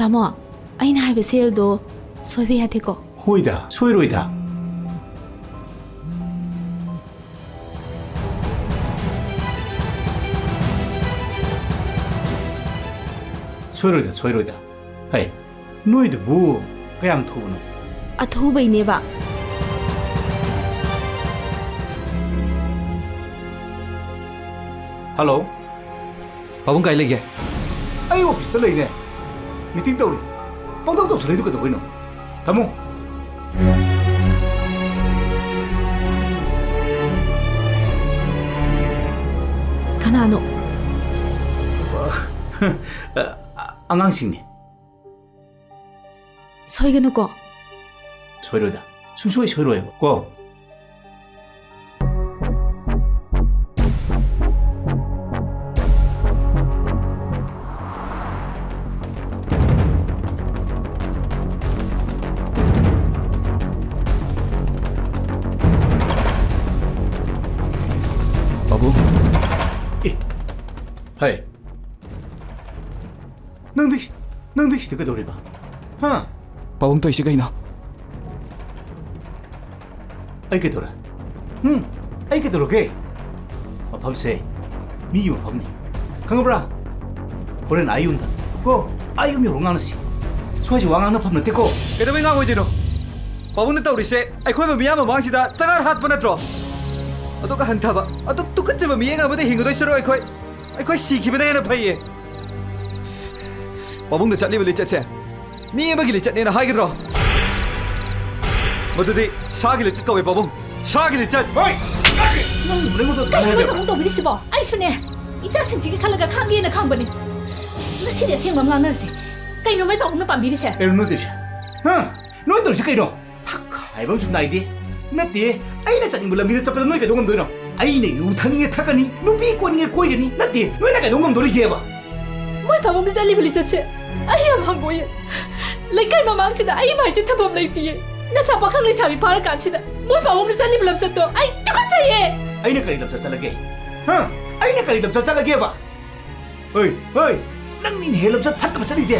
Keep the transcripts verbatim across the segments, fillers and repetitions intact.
ꯇꯥꯃꯣ, ꯑꯩꯅ ꯍꯥꯏꯕ ꯁꯦꯜꯗꯣ ꯁꯣꯏꯕ ꯌꯥꯗꯦꯀꯣ? ꯍꯣꯏꯗ, ꯁꯣꯏꯔꯣꯏꯗ꯫ ꯁꯣꯏꯔꯣꯏꯗ, ꯁꯣꯏꯔꯣꯏꯗ꯫ ꯍꯩ, ꯅꯣꯏꯗꯨꯕꯨ ꯀꯌꯥꯝ ꯊꯨꯕꯅꯣ? ꯑꯊꯨꯕꯩꯅꯦꯕ꯫ ꯍꯜꯂꯣ꯫ ꯄꯥꯕꯨꯡ ꯀꯥꯏ ꯂꯩꯒꯦ? ꯑꯩ ꯑꯣꯐꯤꯁꯇ ꯂꯩꯅꯦ꯫ ꯃꯤꯇꯤꯡ ꯇꯧꯔꯤ꯫ ꯄꯪꯇꯧ ꯇꯧꯁꯜꯂꯛꯏꯗꯨ ꯀꯩꯗꯧꯕꯩꯅꯣ? ꯊꯝꯃꯣ꯫ ꯀꯅꯥꯅꯣ? ꯑꯉꯥꯡꯁꯤꯡꯅꯤ꯫ ꯁꯣꯏꯒꯅꯨꯀꯣ꯫ ꯁꯣꯏꯔꯣꯏꯗ꯫ ꯁꯨꯡꯁꯣꯏ ꯁꯣꯏꯔꯣꯏꯕ ꯀꯣ꯫ ꯄꯥꯕꯨꯡ꯫ ꯑꯦ, ꯍꯥꯏ꯫ ꯅꯪꯗꯤ, ꯅꯪꯗꯤ ꯁꯤꯗ ꯀꯩꯗꯧꯔꯤꯕ? ꯍꯥ? ꯄꯥꯕꯨꯡ ꯇꯧꯔꯤꯁꯤ ꯀꯩꯅꯣ? ꯑꯩ ꯀꯩꯗꯧꯔꯦ? ꯍꯨꯝ? ꯑꯩ ꯀꯩꯗꯧꯔꯒꯦ? ꯃꯐꯝꯁꯦ ꯃꯤꯒꯤ ꯃꯐꯝꯅꯤ꯫ ꯈꯪꯉꯕ꯭ꯔꯥ? ꯍꯣꯔꯦꯟ ꯑꯥ ꯌꯨꯝꯗ ꯀꯣ, ꯑꯥ ꯌꯨꯝ ꯌꯧꯔ ꯉꯥꯡꯅꯁꯤ꯫ ꯁ꯭ꯋꯥꯏꯁꯤ ꯋꯥ ꯉꯥꯡꯅꯐꯝ ꯅꯠꯇꯦꯀꯣ꯫ ꯀꯩꯗꯧꯕꯩ ꯉꯥꯡꯉꯣꯏꯗꯣꯏꯅꯣ? ꯄꯥꯕꯨꯡꯅ ꯇꯧꯔꯤꯁꯦ ꯑꯩꯈꯣꯏꯕꯨ ꯃꯤꯌꯥꯝ ꯃꯃꯥꯡꯁꯤꯗ ꯆꯉꯥꯛ ꯍꯥꯠꯄ ꯅꯠꯇ꯭ꯔꯣ? ꯑꯗꯨꯛ ꯍꯟꯊꯕ, ꯑꯗꯨꯛ ꯇꯨꯀꯠꯆꯕ ꯃꯤꯠꯌꯦꯡ ꯑꯃꯗ ꯍꯤꯡꯒꯗꯣꯏ ꯁꯔꯨꯛ ꯑꯩꯈꯣꯏ, ꯑꯩꯈꯣꯏ ꯁꯤꯈꯤꯕꯅ ꯍꯦꯟꯅ ꯐꯩꯌꯦ꯫ ꯄꯥꯕꯨꯡꯅ ꯆꯠꯂꯤꯕ ꯂꯤꯆꯠꯁꯦ ꯃꯤ ꯑꯃꯒꯤ ꯂꯤꯆꯠꯅꯦꯅ ꯍꯥꯏꯒꯗ꯭ꯔꯣ? ꯃꯗꯨꯗꯤ ꯁꯥꯒꯤ ꯂꯤꯆꯠ ꯀꯧꯋꯦ, ꯄꯥꯕꯨꯡ꯫ ꯁꯥꯒꯤ ꯂꯤꯆꯠ! ꯍꯣꯏ! ꯅꯪ ꯑꯩꯉꯣꯟꯗ ꯑꯗꯨꯃꯥꯏꯅ ꯀꯩꯅꯣ ꯍꯥꯏꯕ? ꯄꯥꯕꯨꯡ ꯇꯧꯕꯤꯔꯤꯁꯤꯕꯣ? ꯑꯩꯁꯨꯅꯦ, ꯏꯆꯥꯁꯤꯡꯁꯤꯒꯤ ꯈꯜꯂꯒ ꯈꯥꯡꯒꯦꯅ ꯈꯥꯡꯕꯅꯦ꯫ ꯉꯁꯤꯗꯤ ꯑꯁꯦꯡꯕ ꯑꯃ ꯉꯥꯡꯅꯔꯁꯦ꯫ ꯀꯩꯅꯣ ꯃꯩ ꯄꯥꯕꯨꯡꯅ ꯄꯥꯝꯕꯤꯔꯤꯁꯦ? ꯀꯩꯅꯣ ꯅꯣꯏ ꯇꯧꯔꯤꯁꯦ? ꯍꯥ? ꯅꯣꯏ ꯇꯧꯔꯤꯁꯦ ꯀꯩꯅꯣ? ꯊꯛ ꯍꯥꯏꯕ ꯑꯃꯁꯨ ꯅꯥꯏꯗꯦ꯫ ꯅꯠꯇꯦ, ꯑꯩꯅ ꯆꯠꯅꯤꯡꯕ ꯂꯝꯕꯤꯗ ꯆꯠꯄꯗ ꯅꯣꯏ ꯀꯩꯗꯧ ꯉꯝꯗꯣꯏꯅꯣ? ꯑꯩꯅ ꯌꯨ ꯊꯛꯅꯤꯡꯉꯦ ꯊꯛꯀꯅꯤ, ꯅꯨꯄꯤ ꯀꯣꯏꯅꯤꯡꯉꯦ ꯀꯣꯏꯒꯅꯤ꯫ ꯅꯠꯇꯦ, ꯅꯣꯏꯅ ꯀꯩꯗꯧ ꯉꯝꯗꯣꯔꯤꯒꯦꯕ? ꯃꯣꯏ ꯄꯥꯕꯨꯡꯅ ꯆꯠꯂꯤꯕ ꯂꯤꯆꯠꯁꯦ ꯑꯩ ꯌꯥꯝ ꯍꯪꯒꯣꯏꯌꯦ꯫ ꯂꯩꯀꯥꯏ ꯃꯃꯥꯡꯁꯤꯗ ꯑꯩ ꯃꯥꯏꯁꯦ ꯊꯝꯐꯝ ꯂꯩꯇꯤꯌꯦ꯫ ꯅꯆꯥ ꯄꯥꯈꯪ ꯂꯩꯁꯥꯕꯤ ꯐꯥꯔꯀꯥꯟꯁꯤꯗ ꯃꯣꯏ ꯄꯥꯕꯨꯡꯅ ꯆꯠꯂꯤꯕ ꯂꯝꯆꯠꯇꯣ ꯑꯩ ꯇꯨꯀꯠꯆꯩꯌꯦ꯫ ꯑꯩꯅ ꯀꯔꯤ ꯂꯝꯆꯠ ꯆꯠꯂꯒꯦ? ꯍꯥ? ꯑꯩꯅ ꯀꯔꯤ ꯂꯝꯆꯠ ꯆꯠꯂꯒꯦꯕ? ꯍꯣꯏ, ꯍꯣꯏ, ꯅꯪꯅꯤꯅꯦꯍꯦ ꯂꯝꯆꯠ ꯐꯠꯇꯕ ꯆꯠꯂꯤꯁꯦ꯫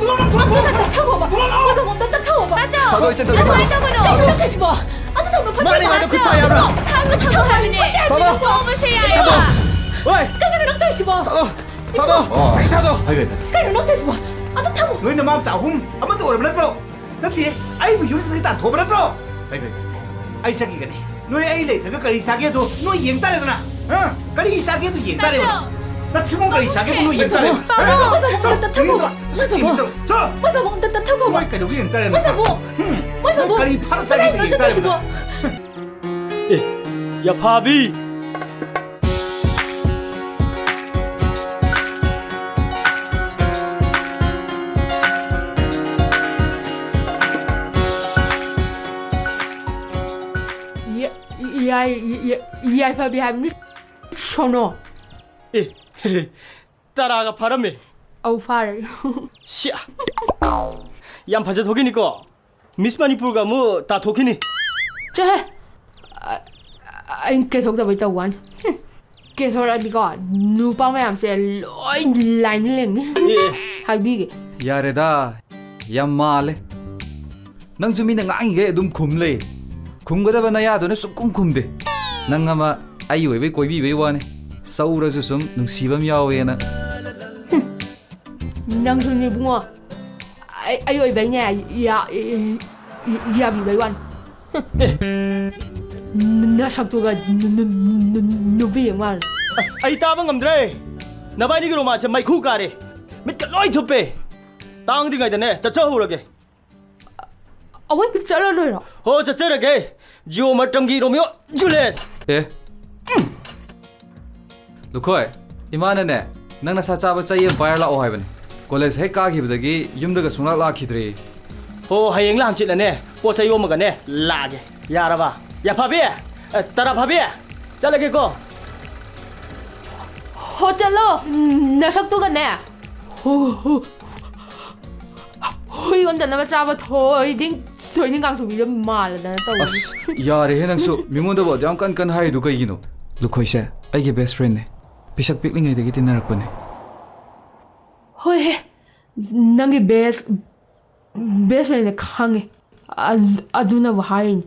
ꯊꯣꯛꯂꯛꯑꯣ, ꯊꯣꯛꯂꯛꯑꯣ꯫ ꯑꯝꯇ ꯇꯞꯊꯧꯑꯣꯕ꯫ ꯊꯣꯛꯂꯛꯑꯣ꯫ ꯃꯣꯏ ꯕꯥꯕꯨ ꯑꯝꯇ ꯇꯞꯊꯧꯑꯣꯕ꯫ ꯇꯥꯆꯧ, ꯊꯥꯗꯣꯛꯑꯣ, ꯏꯆꯟ, ꯊꯥꯗꯣꯛꯑꯣ꯫ ꯀꯩꯅꯣ ꯇꯧꯏꯁꯤꯕꯣ? ꯑꯝꯇ ꯊꯝꯃꯣ, ꯐꯠꯇꯦ꯫ ꯃꯥꯅꯦ, ꯃꯥꯅꯦ, ꯈꯨꯠ ꯊꯥ ꯌꯥꯕ꯭ꯔꯥ? ꯊꯥꯡꯗꯣ ꯊꯝꯃꯣ ꯍꯥꯏꯕꯅꯦ꯫ ꯊꯥꯗꯣꯛꯑꯣ꯫ ꯊꯝꯃꯣꯁꯦ ꯌꯥꯏꯌꯦꯕ꯫ ꯊꯥꯗꯣꯛꯑꯣ꯫ ꯍꯣꯏ꯫ ꯀꯩꯅꯣ ꯅꯪ ꯇꯧꯏꯁꯤꯕꯣ? ꯊꯥꯗꯣꯛꯑꯣ꯫ ꯊꯥꯗꯣꯛꯑꯣ꯫ ꯊꯥꯗꯣꯛꯑꯣ꯫ ꯐꯩ, ꯐꯩ, ꯐꯩ꯫ ꯀꯩꯅꯣ ꯅꯪ ꯇꯧꯏꯁꯤꯕꯣ? ꯑꯝꯇ ꯊꯝꯃꯣ꯫ ꯅꯣꯏ ꯅꯃꯥ ꯃꯆꯥ ꯑꯍꯨꯝ ꯑꯃꯠꯇ ꯑꯣꯏꯔꯕ ꯅꯠꯇ꯭ꯔꯣ? ꯅꯠꯇꯦ, ꯑꯩꯕꯨ ꯌꯨꯝꯁꯤꯗꯒꯤ ꯇꯥꯟꯊꯣꯛꯑꯕ ꯅꯠꯇ꯭ꯔꯣ? ꯐꯩ, ꯐꯩ, ꯐꯩ, ꯐꯩ꯫ ꯑꯩ ꯆꯠꯈꯤꯒꯅꯤ꯫ ꯅꯣꯏ ꯑꯩ ꯂꯩꯇ꯭ꯔꯒ ꯀꯔꯤ ꯆꯥꯒꯦꯗꯣ ꯅꯣꯏ ꯌꯦꯡ ꯇꯥꯔꯦꯗꯅ꯫ ꯍꯥ? ꯀꯔꯤ ꯆꯥꯒꯦꯗꯣ ꯌꯦꯡ ꯇꯥꯔꯦꯗꯅ꯫ ꯇꯥꯆꯧ! ꯅꯊꯤꯕꯣꯡ ꯀꯔꯤ ꯆꯥꯒꯦꯗꯣ ꯅꯣꯏ ꯌꯦꯡ ꯇꯥꯔꯦꯗꯅ꯫ ꯄꯥꯕꯨꯡꯁꯦ! ꯍꯥ? ꯄꯥꯕꯨꯡ! ꯆꯠꯂꯣ, ꯄꯥꯕꯨꯡ! ꯆꯠꯂꯣ, ꯇꯞꯊꯧꯕ! ꯆꯠꯂꯣ, ꯃꯣꯏ ꯄꯥꯕꯨꯡ! ꯆꯠꯂꯣ, ꯆꯠꯂꯣ꯫ ꯃꯣꯏ ꯄꯥꯕꯨꯡ ꯑꯝꯇ ꯇꯞꯊꯧꯕ! ꯃꯣꯏ ꯀꯩꯗꯧꯒꯦ ꯌꯦꯡ ꯇꯥꯔꯦꯗꯅ꯫ ꯃꯣꯏ ꯄꯥꯕꯨꯡ! ꯍꯨꯝ꯫ ꯃꯣꯏ ꯅꯣꯏ ꯄꯥꯕꯨꯡ! ꯀꯔꯤ ꯐꯥꯔ ꯆꯥꯒꯦꯗꯣ ꯀꯗꯥꯏꯗꯅꯣ ꯌꯦꯡ ꯇꯥꯔꯦꯗꯅ꯫ ꯆꯠꯈ꯭ꯔꯤꯁꯤꯕꯣ? ꯑꯦ, ꯌꯥꯐꯥꯕꯤ! ꯌꯥ-, ꯌꯥꯏ-, ꯌꯥ-, ꯌꯥꯏꯐꯕꯤ ꯍꯥꯏꯕꯅꯤ꯫ ꯁꯣꯅꯣ꯫ ꯑꯦ, ꯇꯔꯥꯒ ꯐꯥꯔꯝꯃꯦ꯫ ꯑꯧ, ꯐꯥꯔꯦ꯫ ꯁꯤꯌꯥ! ꯌꯥꯝ ꯐꯖꯊꯣꯛꯈꯤꯅꯤꯀꯣ꯫ ꯃꯤꯁ ꯃꯅꯤꯄꯨꯔꯒ ꯑꯃꯨꯛ ꯇꯥꯊꯣꯛꯈꯤꯅꯤ꯫ ꯆꯠꯂꯍꯦ! ꯑ-, ꯑꯩꯅ ꯀꯦꯊꯣꯛꯇꯕꯩ ꯇꯧꯕ ꯋꯥꯅꯤ꯫ ꯍꯨꯝ꯫ ꯀꯦꯊꯣꯔꯛꯑꯗꯤꯀꯣ, ꯅꯨꯄꯥ ꯃꯌꯥꯝꯁꯦ ꯂꯣꯏ ꯂꯥꯏꯟ ꯂꯦꯡꯅꯤ꯫ ꯑꯦ꯫ ꯍꯥꯏꯕꯤꯒꯦ꯫ ꯌꯥꯔꯦꯗ, ꯌꯥꯝ ꯃꯥꯜꯂꯦ꯫ ꯅꯪꯁꯨ ꯃꯤꯅ ꯉꯥꯡꯉꯤꯈꯩ ꯑꯗꯨꯝ ꯈꯨꯝ ꯂꯩ꯫ ꯈꯨꯝꯒꯗꯕ ꯅꯌꯥꯗꯨꯅ ꯁꯨꯡꯈꯨꯝ ꯈꯨꯝꯗꯦ꯫ ꯅꯪ ꯑꯃ ꯑꯩ ꯑꯣꯏꯕꯩ ꯀꯣꯏꯕꯤꯕꯩ ꯋꯥꯅꯤ꯫ ꯆꯧꯔꯁꯨ ꯁꯨꯝ ꯅꯨꯡꯁꯤꯕ ꯑꯃ ꯌꯥꯎꯋꯦꯅ꯫ ꯍꯨꯝ꯫ ꯅꯪꯁꯨꯅꯦ ꯏꯕꯨꯡꯉꯣ꯫ ꯑꯩ, ꯑꯩ ꯑꯣꯏꯕꯩꯅꯦ, ꯌꯥ-, ꯌꯥꯕꯤꯕꯩ ꯋꯥꯅꯤ꯫ ꯑꯦ꯫ ꯅ-, ꯅꯁꯛꯇꯨꯒ ꯅ-, ꯅ-, ꯅ-, ꯅꯨꯄꯤ ꯌꯦꯡ ꯃꯥꯜꯂꯦ꯫ ꯑꯁ, ꯑꯩ ꯇꯥꯕ ꯉꯝꯗ꯭ꯔꯦ꯫ ꯅꯕꯥꯏꯅꯤꯒꯤ ꯔꯣꯃꯥꯟꯁꯦ ꯃꯩꯈꯨ ꯀꯥꯔꯦ꯫ ꯃꯤꯠꯀ ꯂꯣꯏ ꯊꯨꯞꯄꯦ꯫ ꯇꯥꯡꯗ꯭ꯔꯤꯉꯩꯗꯅꯦ, ꯆꯠꯆꯍꯧꯔꯒꯦ꯫ ꯑꯋꯣꯏ, ꯆꯠꯂꯗꯣꯏꯔꯣ? ꯍꯣ, ꯆꯠꯆꯔꯒꯦ꯫ ꯖꯤꯑꯣ ꯃꯇꯝꯒꯤ ꯔꯣꯃꯤꯌꯣ ꯖꯨꯂꯤꯌꯦꯠ꯫ ꯑꯦ꯫ ꯂꯨꯈꯣꯏ, ꯏꯃꯥꯅꯅꯦ, ꯅꯪ ꯅꯁꯥ ꯆꯥꯕ ꯆꯩ ꯑꯃ ꯄꯥꯏꯔ ꯂꯥꯛꯑꯣ ꯍꯥꯏꯕꯅꯦ꯫ ꯀꯣꯂꯦꯖ ꯍꯦꯛ ꯀꯥꯈꯤꯕꯗꯒꯤ ꯌꯨꯝꯗꯒ ꯁꯨꯡꯂꯥꯛ ꯂꯥꯛꯈꯤꯗ꯭ꯔꯦ꯫ ꯍꯣ, ꯍꯌꯦꯡꯂ ꯍꯪꯆꯤꯠꯂꯅꯦ ꯄꯣꯠ ꯆꯩ ꯌꯣꯝꯃꯒꯅꯦ ꯂꯥꯛꯑꯒꯦ꯫ ꯌꯥꯔꯕ? ꯌꯥꯐꯕꯤ! ꯑ, ꯇꯔꯥ ꯐꯥꯕꯤ! ꯆꯠꯂꯒꯦꯀꯣ꯫ ꯍꯣ, ꯆꯠꯂꯣ꯫ ꯅꯁꯛꯇꯨꯒꯅꯦ꯫ ꯍꯨ, ꯍꯨ꯫ ꯍꯨꯏ ꯑꯣꯟꯗꯅꯕ ꯆꯥꯕ ꯊꯣꯏꯗꯤꯡ, ꯊꯣꯏꯗꯤꯡ ꯀꯥꯡꯁꯨꯕꯤꯗ ꯃꯥꯜꯂꯗꯅ ꯇꯧꯔꯤ꯫ ꯑꯁ, ꯌꯥꯔꯦꯍꯦ ꯅꯪꯁꯨ꯫ ꯃꯤꯉꯣꯟꯗꯕꯨ ꯑꯗꯨꯌꯥꯝ ꯀꯟ ꯀꯟ ꯍꯥꯏꯔꯤꯗꯨ ꯀꯩꯒꯤꯅꯣ? ꯂꯨꯈꯣꯏꯁꯦ ꯑꯩꯒꯤ best friendꯅꯦ꯫ ꯄꯤꯁꯛ ꯄꯤꯛꯂꯤꯉꯩꯗꯒꯤ ꯇꯤꯟꯅꯔꯛꯄꯅꯦ꯫ ꯍꯣꯏꯍꯦ, ꯅꯪꯒꯤ best, best friendꯅꯦ ꯈꯪꯉꯦ꯫ ꯑ-, ꯑꯗꯨꯅꯕꯨ ꯍꯥꯏꯔꯤꯅꯤ꯫